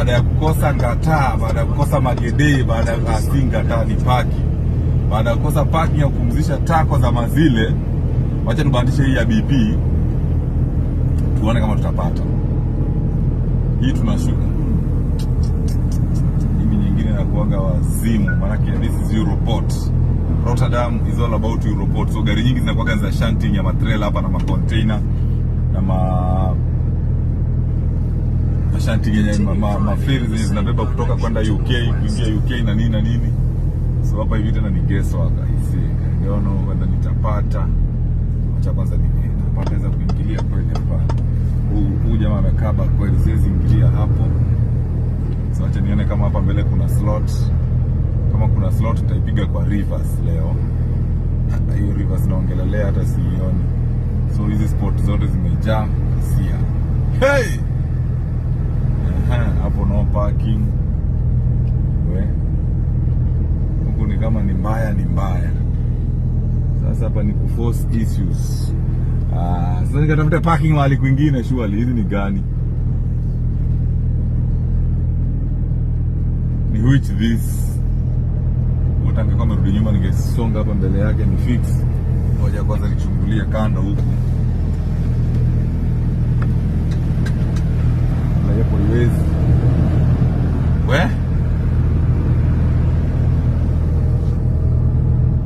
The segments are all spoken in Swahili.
Baada ya kukosa ngataa, baada ya kukosa magedei, baada ya si ngataa ni parking, baada ya kukosa parking ya kupumzisha tako za mazile, wacha tubahatishe hii ya BP tuone kama tutapata hii. Tunashuka hii nyingine na kuaga wazimu, maanake this is Europort. Rotterdam is all about Europort, so gari nyingi zinakuwaga za shunting ya matrailer hapa na macontainer na ma shunting yenye maferi zenye zinabeba kutoka kwenda UK, kuingia UK na nini na nini. So hapa hivi tena ni guesswork, I see. I don't know whether nitapata. Acha kwanza nitapata weza kuingilia kweli hapa. Huu jamaa amekaba kweli, siwezi ingilia hapo. So acha nione kama hapa mbele kuna slot. Kama kuna slot tutaipiga kwa reverse leo. Hiyo reverse naongelelea hata siioni. So hizi spot zote zimejaa kasia. Hey! Aha, hapo no parking. We. Huku ni kama ni mbaya, ni mbaya. Sasa hapa ni kuforce issues. Ah, sasa nikatafuta parking mahali kwingine surely. Hizi ni gani? Ni which this wote angekuwa amerudi nyuma ningesonga hapa mbele yake ni fix. Ngoja kwanza nichungulie kando huku. La hapo iwezi. We?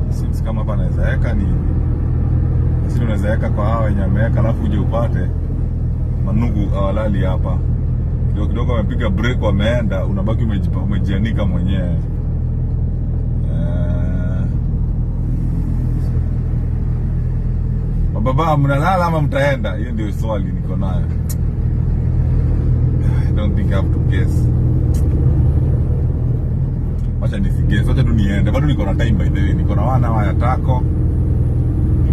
Seems kama hapa naweza weka ni sisi unaweza weka kwa hawa wenye ameweka, alafu uje upate manugu hawalali hapa. Kidogo kidogo wamepiga break wameenda, unabaki umejianika mwenyewe. Mababa mnalala ama mtaenda? Hiyo ndio swali niko nayo. I don't think I have to guess. Wacha nisiguess, wacha tu niende. Bado niko na time, by the way. Niko na 1 hour ya tako.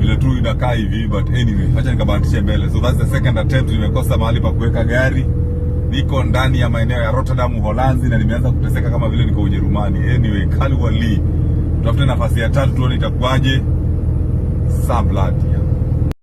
Vile tu inakaa hivi, but anyway, wacha nikabahatishe mbele. So that's the second attempt, nimekosa mahali pa kuweka gari. Niko ndani ya maeneo ya Rotterdam, Uholanzi, na nimeanza kuteseka kama vile niko Ujerumani. Anyway, Kaliwali. Tutafute nafasi ya tatu tuone itakuwaje. Sa blood.